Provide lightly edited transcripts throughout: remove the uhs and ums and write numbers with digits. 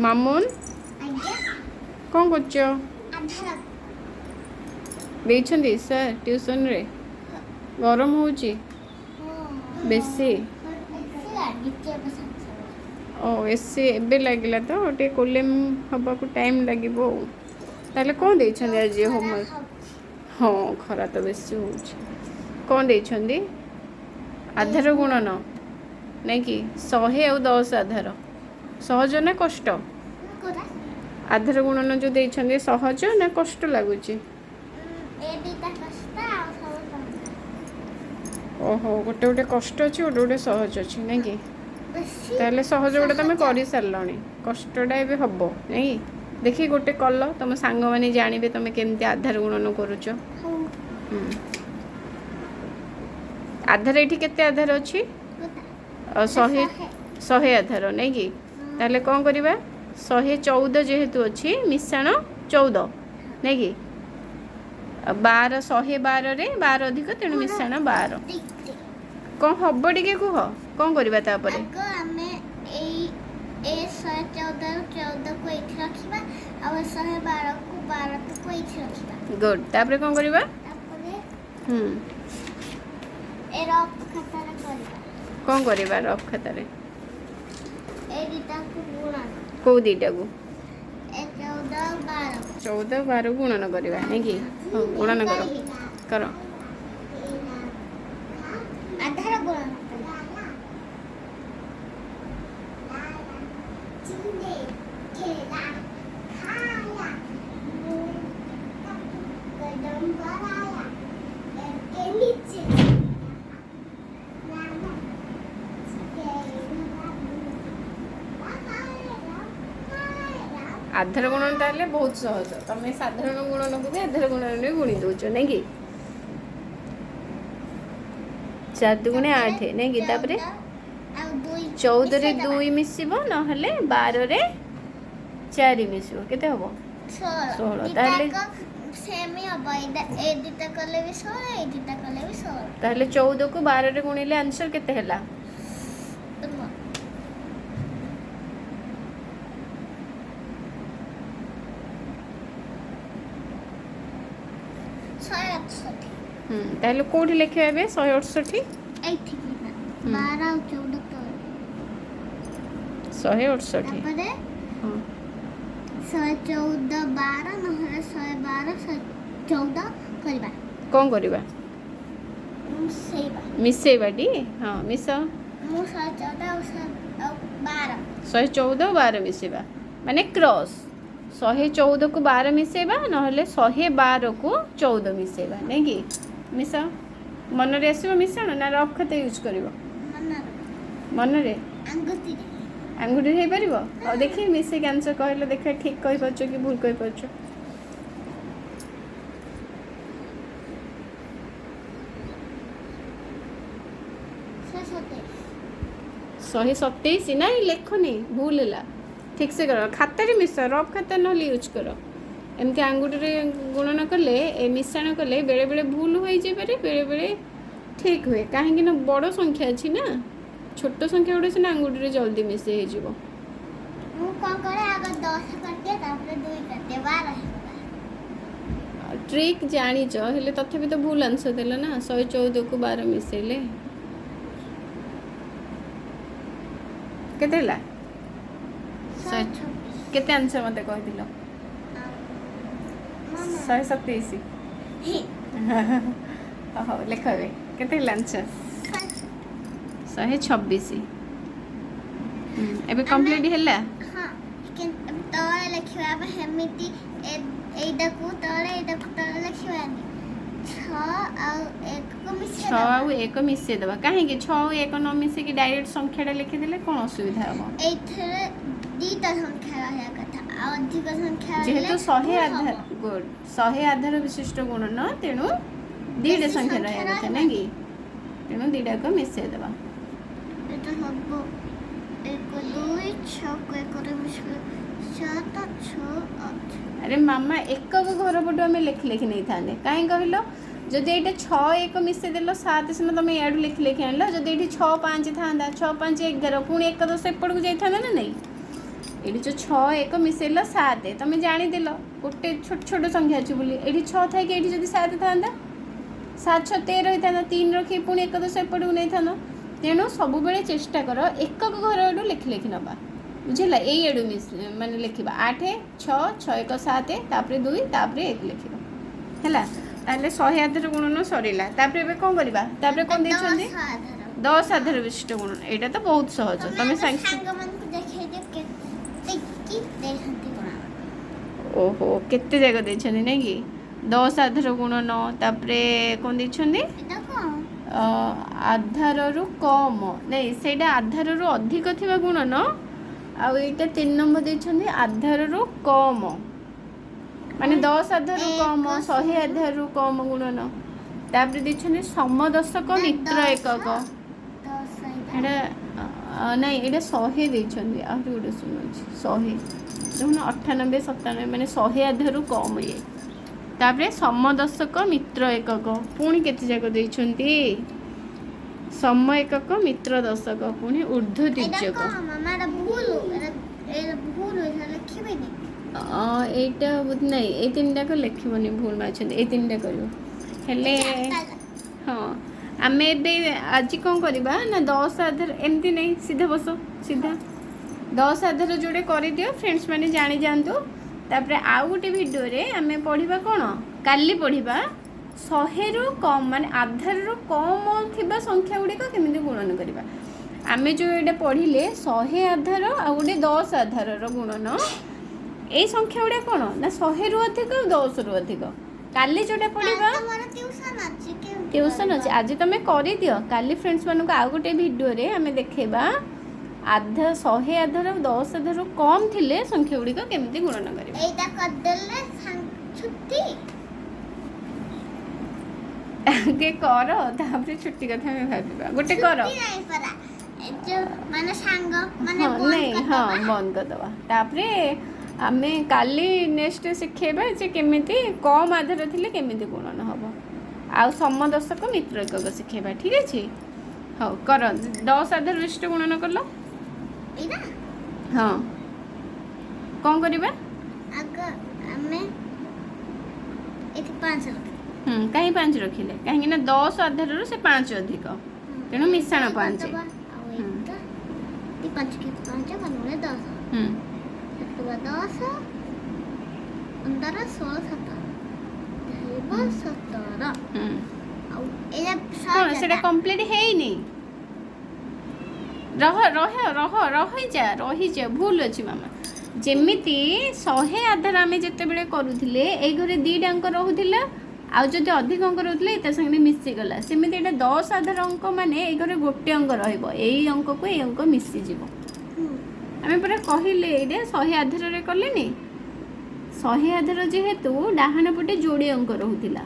ମାମୁନ, ଆଜ୍ଞା। କ'ଣ କରୁଛ? ଆଧାର। ଦେଇଛନ୍ତି ସାର୍ ଟ୍ୟୁସନରେ? ଗରମ ହେଉଛି ବେଶୀ? ଲାଗିଛି ଏବେ ସାଙ୍ଗେ ସାଙ୍ଗେ। ଓ, ଏସି ଏବେ ଲାଗିଲା ତ ଟିକେ କୁଲିଂ ହେବାକୁ ଟାଇମ୍ ଲାଗିବ। ଆଉ ତାହେଲେ କ'ଣ ଦେଇଛନ୍ତି ଆଜି ହୋମୱାର୍କ? ହଁ, ଖରା ତ ବେଶୀ ହେଉଛି। କ'ଣ ଦେଇଛନ୍ତି? ଆଧାର ଗୁଣନ ନାଇଁ କି? 100 ଆଉ 10 ଆଧାର, ସହଜ ନା କଷ୍ଟ? କୋଉଟା? ଆଧାର ଗୁଣନ ଯେଉଁ ଦେଇଛନ୍ତି, ସହଜ ନା କଷ୍ଟ ଲାଗୁଛି? ଏ ଦୁଇଟା କଷ୍ଟ, ଆଉ ସବୁ ସହଜ। ଓହୋ, ଗୋଟେ ଗୋଟେ କଷ୍ଟ ଅଛି, ଗୋଟେ ଗୋଟେ ସହଜ ଅଛି, ନାଇଁ କି? ବେଶୀ ତାହେଲେ ସହଜ ଗୋଟେ ତମେ ସହଜ। କରିସାରିଲଣି, କଷ୍ଟଟା ଏବେ ହବ ନାଇଁ କି? ଦେଖି ଗୋଟେ କଲ, ତମ ସାଙ୍ଗମାନେ ଜାଣିବେ ତମେ କେମିତି ଆଧାର ଗୁଣନ କରୁଛ। ହଉ। ହୁଁ, ଆଧାର ଏଇଠି କେତେ ଆଧାର ଅଛି? କୋଉଟା? 100। 100। 100 ଆଧାର ନାଇଁ କି? ତାହେଲେ କ'ଣ କରିବା? 114 ଯେହେତୁ ଅଛି, ମିଶାଣ 14 ନାଇଁ କି? ଆଉ 12, 112ରେ 12 ଅଧିକ, ତେଣୁ ମିଶାଣ 12। ଟିକେ। କ'ଣ ହବ ଟିକେ କୁହ, କ'ଣ କରିବା ତାପରେ? ଆଗ ଆମେ ଏଇ ଏ 114ରୁ 14କୁ ଏଇଠି ରଖିବା, ଆଉ ଏ 112କୁ 12କୁ ଏଇଠି ରଖିବା। ଗୁଡ୍। ତାପରେ କ'ଣ କରିବା? ତାପରେ ହୁଁ ଏ ରଫ୍ ଖାତାରେ କରିବା। କ'ଣ କରିବା ରଫ୍ ଖାତାରେ? ଏ ଦୁଇଟାକୁ ଗୁଣନ। କେଉଁ ଦୁଇଟାକୁ? ଏ 14 ଆଉ 12। 14 12 ଗୁଣନ କରିବା ନାଇଁ କି? ହଉ, ଗୁଣନ କର କର। ଆଧାର ଗୁଣନ କରିବା। ଆଧାର ଗୁଣନ ତାହେଲେ ବହୁତ ସହଜ। ତମେ ସାଧାରଣ ଗୁଣନକୁ ବି ଆଧାର ଗୁଣନରେ ଗୁଣି ଦେଉଛ ନାଇଁ କି? 4 ଦୁଗୁଣେ 8 ନାଇଁ କି? ତାପରେ ଆଉ 2। 14ରେ 2 ମିଶିବ, ନହେଲେ 12ରେ 4 ମିଶିବ, କେତେ ହବ? 16। 16। ତାହେଲେ ସେମି ହବ। ଏଇଟା ଏ ଦୁଇଟା କଲେ ବି 16, ଏଇ ଦୁଇଟା କଲେ ବି 16। ତାହେଲେ 14କୁ 12ରେ ଗୁଣିଲେ ଆନ୍ସର କେତେ ହେଲା? ରୁହ। 168। ହୁଁ, ତାହେଲେ କୋଉଠି ଲେଖିବା ଏବେ 168? ଏଇଠି କିନା। ହୁଁ। 12 ଆଉ 14 ତଳେ। 168। ତାପରେ ହଁ। 114 12, ନହେଲେ 112 114 କରିବା। କ'ଣ କରିବା? ମିଶେଇବା। ମିଶେଇବା ଟି। ହଁ, ମିଶ। ମୁଁ 114 ଆଉ ଆଉ 12। 114 12 ମିଶେଇବା ମାନେ କ୍ରସ୍। 114କୁ 12 ମିଶେଇବା, ନହେଲେ 112କୁ 14 ମିଶେଇବା ନାଇଁ କି? ମିଶ। ମନରେ ଆସିବ ମିଶାଣ ନା ରଫ୍ ଖାତା ୟୁଜ୍ କରିବ? ମନରେ। ମନରେ? ଆଙ୍ଗୁଠିରେ। ଆଙ୍ଗୁଠିରେ ହେଇପାରିବ? ଆଉ ଦେଖି ମିଶେଇକି ଆନ୍ସର କହିଲେ ଦେଖିବା, ଠିକ୍ କହିପାରୁଛ କି ଭୁଲ କହିପାରୁଛ। 127। 127? ନାଇଁ, ଲେଖନି, ଭୁଲ ହେଲା। ଠିକ୍ ସେ କର, ଖାତାରେ ମିଶ, ରଫ୍ ଖାତା ନହେଲେ ୟୁଜ୍ କର। ଏମିତି ଆଙ୍ଗୁଠିରେ ଗୁଣନ କଲେ, ଏ ମିଶାଣ କଲେ ବେଳେବେଳେ ଭୁଲ ହୋଇଯାଇପାରେ, ବେଳେବେଳେ ଠିକ୍ ହୁଏ। କାହିଁକି ନା ବଡ଼ ସଂଖ୍ୟା ଅଛି ନା, ଛୋଟ ସଂଖ୍ୟା ଗୁଡ଼ା ସିନା ଆଙ୍ଗୁଠିରେ ଜଲ୍ଦି ମିଶେଇ ହେଇଯିବ। ମୁଁ କ'ଣ କରେ, ଆଗ 10 କରିଦିଏ, ତାପରେ 2 କରିଦିଏ, 12 ହେଇଗଲା। ଟ୍ରିକ୍ ଜାଣିଛ, ହେଲେ ତଥାପି ତ ଭୁଲ ଆନ୍ସର ଦେଲ ନା। 114କୁ 12 ମିଶେଇଲେ କେତେ ହେଲା? 126। କେତେ ଆନ୍ସର ମୋତେ କହିଥିଲ? 127। ହଉ, ଲେଖ ଏବେ କେତେ ହେଲା ଆନ୍ସର। 126। ଏବେ କମ୍ପ୍ଲିଟ୍ ହେଲା? ହଁ, କିନ୍ତୁ ତଳେ ଲେଖିବା ଆମେ ସେମିତି ଏଇଟାକୁ ତଳେ, ଏଇଟାକୁ ତଳେ ଲେଖିବାନି। 6 ଆଉ 1କୁ ମିଶେଇ 6 ଆଉ 1 ମିଶେଇ ଦେବା। କାହିଁକି 6 ଆଉ 1 ନ ମିଶେଇକି ଡାଇରେକ୍ଟ ସଂଖ୍ୟାଟା ଲେଖିଦେଲେ କ'ଣ ଅସୁବିଧା ହବ? ଏଇଥିରେ ଦୁଇଟା ସଂଖ୍ୟା ରହିବା କଥା, ଆଉ ଅଧିକ ସଂଖ୍ୟା ରହିଲେ ଯେହେତୁ 100 ଭୁଲ ଆଧାର ହବ। ଗୁଡ୍। 100 ଆଧାର ବିଶିଷ୍ଟ ଗୁଣନ, ତେଣୁ ଦୁଇଟା ବେଶୀ ସଂଖ୍ୟା ସଂଖ୍ୟା ରହିବା କଥା ରହିବ। ନାଇଁ କି? ତେଣୁ ଦୁଇଟାକୁ ମିଶେଇ ଦେବା। ଏଇଟା ହବ 1 2 6କୁ 1ରେ ମିଶିଲେ 7, 6 8। ଆରେ ମାମା, ଏକକ ଘର ପଟୁ ଆମେ ଲେଖି ଲେଖି ନେଇଥାନ୍ତେ। କାହିଁ କହିଲ? ଯଦି ଏଇଟା 6 1 ମିଶେଇ ଦେଲ 7 ସିନା ତମେ ଇଆଡ଼ୁ ଲେଖି ଲେଖି ଆଣିଲ। ଯଦି ଏଇଠି 6 5 ଥାନ୍ତା, 6 5 11, ପୁଣି 1 10 ଏପଟକୁ ଯାଇଥାନ୍ତା ନା ନାଇଁ? ଏଇଠି ଯେଉଁ ଛଅ ଏକ ମିଶେଇଲ ସାତ, ତମେ ଜାଣିଦେଲ ଗୋଟେ ଛୋଟ ଛୋଟ ସଂଖ୍ୟା ଅଛି ବୋଲି। ଏଇଠି ଛଅ ଥାଇକି ଏଇଠି ଯଦି ସାତ ଥାନ୍ତା, ସାତ ଛଅ 13 ହେଇଥାନ୍ତା। ତିନି ରଖି ପୁଣି ଏକ ଦଶ ଏପଟକୁ ନେଇଥାନ୍ତ। ତେଣୁ ସବୁବେଳେ ଚେଷ୍ଟା କର ଏକକ ଘର ଆଡ଼ୁ ଲେଖି ଲେଖି ନେବା, ବୁଝିଲା? ଏଇ ଆଡ଼ୁ ମିଶ ମାନେ ଲେଖିବା ଆଠ, ଛଅ, ଛଅ ଏକ ସାତ, ତାପରେ ଦୁଇ, ତାପରେ ଏକ ଲେଖିବ। ହେଲା? ତାହେଲେ 100 ଆଧାର ଗୁଣନ ସରିଲା। ତାପରେ ଏବେ କ'ଣ କରିବା? ତାପରେ କ'ଣ ଦେଇଛନ୍ତି? 10 ଆଧାର। 10 ଆଧାର ବିଶିଷ୍ଟ ଗୁଣନ। ଏଇଟା ତ ବହୁତ ସହଜ। ତମେ ସାଙ୍ଗେ ସାଙ୍ଗମାନଙ୍କୁ ଦେଖେଇ ଦିଅ କେତିକି ଦେଇଛନ୍ତି ଗୁଣ। ଓହୋ, କେତେ ଜାଗା ଦେଇଛନ୍ତି ନାଇଁ କି? 10 ଆଧାର ଗୁଣନ। ତାପରେ କ'ଣ ଦେଇଛନ୍ତି? ଏଇଟା କ'ଣ? ଆଧାରରୁ କମ, ନାଇଁ, ସେଇଟା ଆଧାରରୁ ଅଧିକ ଥିବା ଗୁଣନ। ଆଉ ଏଇଟା 3 ନମ୍ବର ଦେଇଛନ୍ତି ଆଧାରରୁ କମ, ମାନେ 10 ଆଧାରରୁ କମ, 100 ଆଧାରରୁ କମ ଗୁଣନ। ତାପରେ ଦେଇଛନ୍ତି ସମଦଶକ ମିତ୍ର ଏକକ। 10 ଏଇଟା। ଏଇଟା ନାଇଁ, ଏଇଟା 100 ଦେଇଛନ୍ତି। ଆହୁରି ଗୋଟେ ଶୂନ ଅଛି। 100 ଦେଖୁନ, 98, 97, ମାନେ 100 ଆଧାରରୁ କମ ଇଏ। ତାପରେ ସମଦଶକ ମିତ୍ର ଏକକ, ପୁଣି କେତେ ଯାକ ଦେଇଛନ୍ତି। ସମ ଏକକ, ମିତ୍ର ଦଶକ, ପୁଣି ଉର୍ଦ୍ଧ୍ୱ ଏଇଟା ତିର୍ଯ୍ୟକ। କ'ଣ ମାମା? ଏଇଟା ଭୁଲ, ଏଇଟା ଭୁଲ, ଏଇଟା ଲେଖିବେନି। ଏଇଟା ବୋଧେ ନାଇଁ, ଏଇ ତିନିଟାକ ଲେଖିବନି, ଭୁଲ ମାରିଛନ୍ତି। ଏଇ ତିନିଟା କରିବ ହେଲେ। ଚାରିଟା। ହଁ, ଆମେ ଏବେ ଆଜି କ'ଣ କରିବା ନା, 10 ଆଧାର ଏମିତି ନାଇଁ, ସିଧା ବସ, ସିଧା 10 ଆଧାର ଯୋଡ଼େ କରିଦିଅ, ଫ୍ରେଣ୍ଡସ୍ ମାନେ ଜାଣିଯାଆନ୍ତୁ। ତାପରେ ଆଉ ଗୋଟେ ଭିଡ଼ିଓରେ ଆମେ ପଢ଼ିବା କ'ଣ? କାଲି ପଢ଼ିବା 100ରୁ କମ୍, ମାନେ ଆଧାରରୁ କମ୍ ଥିବା ସଂଖ୍ୟା ଗୁଡ଼ିକ କେମିତି ଗୁଣନ କରିବା। ଆମେ ଯେଉଁ ଏଇଟା ପଢ଼ିଲେ 100 ଆଧାର ଆଉ ଗୋଟେ 10 ଆଧାରର ଗୁଣନ, ଏଇ ସଂଖ୍ୟା ଗୁଡ଼ା କ'ଣ ନା 100ରୁ ଅଧିକ ଆଉ 10ରୁ ଅଧିକ। କାଲି ଯେଉଁଟା ପଢ଼ିବା କାଲି ତମର ଟ୍ୟୁସନ୍ ଅଛି, କେମିତି ଟ୍ୟୁସନ୍ ଅଛି। କରିବ? ଆଜି ତମେ କରିଦିଅ। କାଲି ଫ୍ରେଣ୍ଡସ୍ ମାନଙ୍କୁ ଆଉ ଗୋଟେ ଭିଡ଼ିଓରେ ଆମେ ଦେଖେଇବା 100 ଆଧାର ଆଉ 10 ଆଧାରରୁ କମ୍ ଥିଲେ ସଂଖ୍ୟା ଗୁଡ଼ିକ କେମିତି ଗୁଣନ କରିବା। ଏଇଟା କରିଦେଲେ ଛୁଟି। ଆଗେ କର, ତାପରେ ଛୁଟି କଥା ଆମେ ଭାବିବା। ଗୋଟେ କର। ଛୁଟି ନାଇଁ ପରା, ଏ ଯୋଉ ମାନେ ସାଙ୍ଗ ମାନେ ହଁ। ବନ୍ଦ ନାଇଁ, ହଁ। କରିଦବା। ବନ୍ଦ କରିଦେବା। ତାପରେ ଆମେ କାଲି ନେକ୍ସଟ ଶିଖେଇବା ଯେ କେମିତି କମ୍ ଆଧାର ଥିଲେ କେମିତି ଗୁଣନ ହେବ, ଆଉ ସମଦଶକ ମିତ୍ର ଏକକ ଶିଖେଇବା। ଠିକ୍ ଅଛି? ହଉ, କର। 10 ଆଧାର ବିଶିଷ୍ଟ ଗୁଣନ କଲ। ଏଇଟା। ହଁ, କ'ଣ କରିବା? ଆଗ ଆମେ ଏଠି 5 ରଖିବା। ହୁଁ, କାହିଁ 5 ରଖିଲେ? କାହିଁକି ନା 10 ଆଧାରରୁ ସେ 5 ଅଧିକ, ତେଣୁ ମିଶାଣ 5। ଆଉ ଏଇଟା ଦି ପାଞ୍ଚ କି ପାଞ୍ଚ, ପାଞ୍ଚ 10। ରଖିବା 10, 15, 16, 7 ହେବ 17। ଆଉ ଏଇଟା କ'ଣ ସେଟା ସହଜଟା। କମ୍ପ୍ଲିଟ୍ ହେଇନି। ରହ ରହ ରହ, ରହିଯା ରହିଯା, ଭୁଲ ଅଛି ମାମା। ଯେମିତି 100 ଆଧାର ଆମେ ଯେତେବେଳେ କରୁଥିଲେ, ଏଇ ଘରେ ଦୁଇଟା ଅଙ୍କ ରହୁଥିଲା, ଆଉ ଯଦି ଅଧିକ ଅଙ୍କ ରହୁଥିଲେ ତା ସାଙ୍ଗରେ ମିଶିଗଲା। ସେମିତି ଏଇଟା 10 ଆଧାର ଅଙ୍କ, ମାନେ ଏଇ ଘରେ ଗୋଟେ ଅଙ୍କ ରହିବ, ଏଇ ଅଙ୍କକୁ ଏଇ ଅଙ୍କ ମିଶିଯିବ। ଆମେ ପରା କହିଲେ ଏଇଟା 100 ଆଧାରରେ କଲେନି। 100 ଆଧାର ଯେହେତୁ ଡାହାଣ ପଟେ ଯୋଡ଼ି ଅଙ୍କ ରହୁଥିଲା,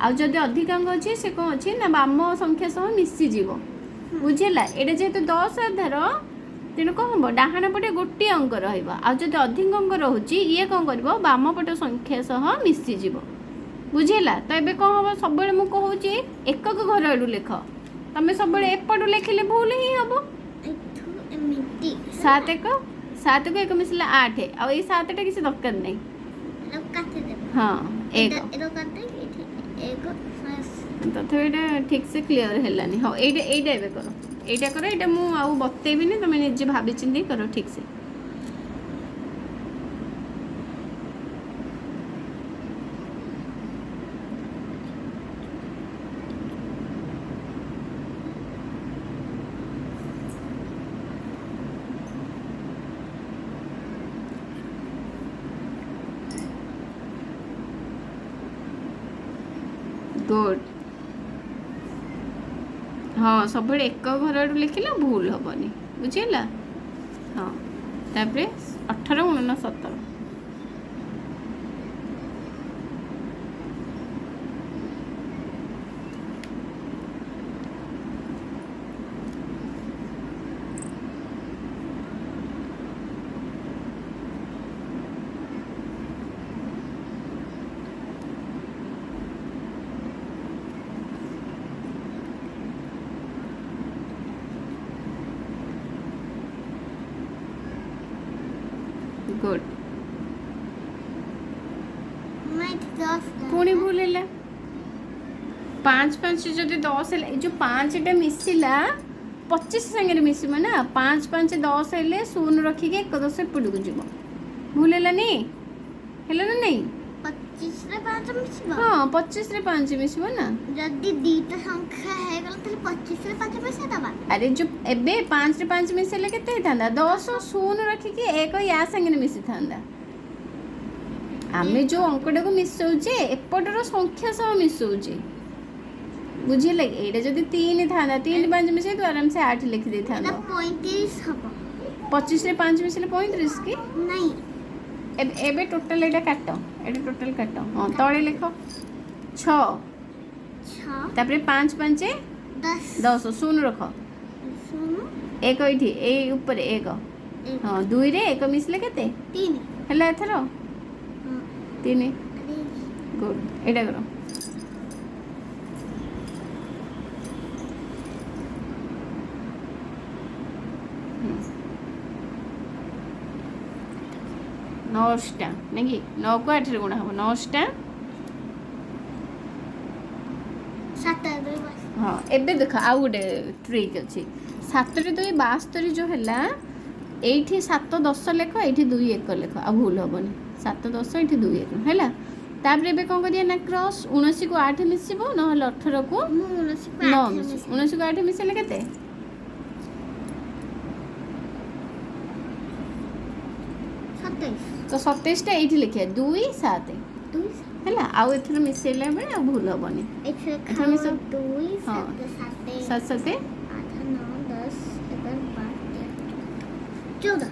ଆଉ ଯଦି ଅଧିକ ଅଙ୍କ ଅଛି ସେ କ'ଣ ଅଛି ନା ବାମ ସଂଖ୍ୟା ସହ ମିଶିଯିବ, ବୁଝିଲା? ଏଇଟା ଯେହେତୁ 10 ଆଧାର, ତେଣୁ କ'ଣ ହେବ? ଡାହାଣ ପଟେ ଗୋଟିଏ ଅଙ୍କ ରହିବ, ଆଉ ଯଦି ଅଧିକ ଅଙ୍କ ରହୁଛି ଇଏ କ'ଣ କରିବ? ବାମ ପଟ ସଂଖ୍ୟା ସହ ମିଶିଯିବ, ବୁଝିଲା? ତ ଏବେ କ'ଣ ହେବ? ସବୁବେଳେ ମୁଁ କହୁଛି ଏକକ ଘର ଆଡ଼ୁ ଲେଖ। ତମେ ସବୁବେଳେ ଏପଟୁ ଲେଖିଲେ ଭୁଲ ହିଁ ହେବ। ଏଠୁ ଏମିତି। ସାତ ଏକ ସାତକୁ ଏକ ମିଶିଲେ ଆଠ, ଆଉ ଏଇ ସାତଟା କିଛି ଦରକାର ନାହିଁ। ଏଟାକୁ କାଟିଦେବା। ହଁ, ଏକ। ଏଇଟା କାଟିଦେଇକି ଏଠି ଏକ 180। ତଥାପି ଏଇଟା ଠିକ୍ ସେ କ୍ଲିଅର ହେଲାନି। ହଉ, ଏଇଟା ଏଇଟା ଏବେ କର, ଏଇଟା କର। ଏଇଟା ମୁଁ ଆଉ ବତେଇବିନି, ତମେ ନିଜେ ଭାବିଚିନ୍ତି କର ଠିକ୍ ସେ। ଗୁଡ୍। ହଁ, ସବୁବେଳେ ଏକ ଘର ଆଡ଼ୁ ଲେଖିଲେ ଭୁଲ ହେବନି, ବୁଝିହେଲା? ହଁ, ତାପରେ 18 ଗୁଣନ 17। ଗୁଡ୍। ମା, ଏଠି 10। ପୁଣି ଭୁଲ ହେଲା। ପାଞ୍ଚ ପାଞ୍ଚ ଯଦି 10 ହେଲା, ଏଇ ଯେଉଁ ପାଞ୍ଚଟା ମିଶିଲା 25 ସାଙ୍ଗରେ ମିଶିବ ନା। ପାଞ୍ଚ ପାଞ୍ଚ 10 ହେଲେ ଶୂନ ରଖିକି ଏକ ଦଶ ଏପଟକୁ ଯିବ। ଭୁଲ ହେଲାନି? ହେଲା ନା ନାଇଁ? 25ରେ ପାଞ୍ଚ ମିଶିବ? ହଁ, 25ରେ ପାଞ୍ଚ ମିଶିବ ନା। ଯଦି ଦିଟା ସଂଖ୍ୟା ହେଇଗଲା, ତାହେଲେ 25ରେ ପାଞ୍ଚ ମିଶେଇ ଦବା? ଆରେ, ଯେଉଁ ଏବେ ପାଞ୍ଚରେ ପାଞ୍ଚ ମିଶେଇଲେ କେତେ ହେଇଥାନ୍ତା? 10। ଶୂନ ରଖିକି ଏକ ୟା ସାଙ୍ଗରେ ମିଶିଥାନ୍ତା। ଆମେ ଯେଉଁ ଅଙ୍କଟାକୁ ମିଶଉଛେ, ଏପଟର ସଂଖ୍ୟା ସହ ମିଶଉଛେ, ବୁଝିଲେ? ଏଇଟା ଯଦି ତିନି ଥାନ୍ତା, ତିନି ପାଞ୍ଚ ମିଶେଇ ତୁ ଆରାମସେ 8 ଲେଖି ଏଇଟା ଦେଇଥାନ୍ତ। 35 ହବ। 25ରେ ପାଞ୍ଚ ମିଶିଲେ 35 କି? ନାଇଁ। ଏବେ ଏବେ ଟୋଟାଲ ଏଇଟା କାଟ, ଏଇଟା ଟୋଟାଲ କାଟ। ହଁ, ତଳେ ଲେଖ 6। 6। ତାପରେ ପାଞ୍ଚ ପାଞ୍ଚ 10। 10, ଶୂନ ରଖ। ଶୂନ। ଏକ ଏଇଠି, ଏଇ ଉପରେ ଏକ। ଏକ। ହଁ, ଦୁଇରେ ଏକ ମିଶିଲେ କେତେ? 3। ହେଲା ଏଥର? ହଁ। 3। ଆରେ। ଗୁଡ୍, ଏଇଟା କର। ନଅଟା ନାଇଁ କି? 9କୁ 8ରେ ଗୁଣା ହବ, ନଅଟା 7 ଦୁଇ ବାସ୍। ହଁ, ଏବେ ଦେଖ, ଆଉ ଗୋଟେ ଟ୍ରିକ୍ ଅଛି। 7ରେ 2 72 ଯେଉଁ ହେଲା, ଏଇଠି 7 10 ଲେଖ, ଏଇଠି 2 1 ଲେଖ, ଆଉ ଭୁଲ ହେବନି। 7 10, ଏଇଠି 2 1 ହେଲା। ତାପରେ ଏବେ କ'ଣ କରିବା ନା କ୍ରସ୍, 19କୁ 8 ମିଶିବ, ନହେଲେ 18କୁ ମୁଁ 19କୁ 9 8 ମିଶିବ। ମିଶିବ। 19କୁ 8 ମିଶିଲେ କେତେ? 27। ତ 27ଟା ଏଇଠି ଲେଖିବା, 2 7। 2। ହେଲା, ଆଉ ଏଥର ମିଶେଇଲା ବେଳେ ଆଉ ଭୁଲ ହେବନି। ଏଥିରେ ଏଥର ମିଶ। 2। ହଁ। 7 7। 7 7। 8, 9, 10, 11, 12, 13, 14।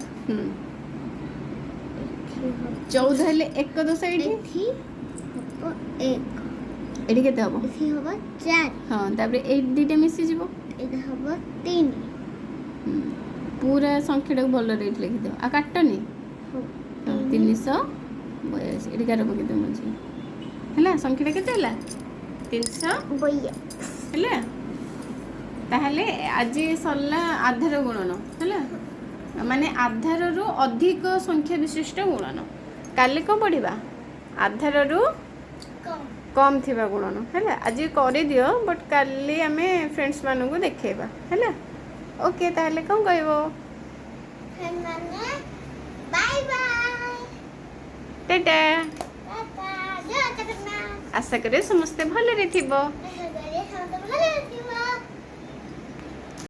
ଏଠି ହବ 14 ହେଲେ ଏକ ଦଶ ଏଇଠି। ଏଠି ହବ 1। ଏଠି କେତେ ହବ? ଏଠି ହବ 4। ହଁ, ତାପରେ ଏଇ ଦୁଇଟା ମିଶିଯିବ। ଏଇଟା ହବ 3। ପୁରା ସଂଖ୍ୟାଟାକୁ ଭଲରେ ଏଇଠି ଲେଖିଦିଅ, ଆଉ କାଟନି। ହଉ। ହଁ, 342, ଏଠି ଗାର ପକେଇଦିଅ ମଝିରେ। ହେଲା, ସଂଖ୍ୟାଟା କେତେ ହେଲା? 300 ବୟା ହେଲା। ତାହେଲେ ଆଜି ସରିଲା ଆଧାର ଗୁଣନ। ହେଲା, ମାନେ ଆଧାରରୁ ଅଧିକ ସଂଖ୍ୟା ବିଶିଷ୍ଟ ଗୁଣନ। କାଲି କ'ଣ ପଢ଼ିବା? ଆଧାରରୁ କମ୍। କମ୍ ଥିବା ଗୁଣନ। ହେଲା, ଆଜି କରିଦିଅ, ବଟ୍ କାଲି ଆମେ ଫ୍ରେଣ୍ଡସ୍ ମାନଙ୍କୁ ଦେଖେଇବା। ହେଲା, ଓକେ, ତାହେଲେ କ'ଣ କହିବ? ମାନେ ବାଇ ବାଇ। ଟାଟା। ଟାଟା, ଜୟ ଜଗନ୍ନାଥ। ଆଶା କରେ ସମସ୍ତେ ଭଲରେ ଥିବ।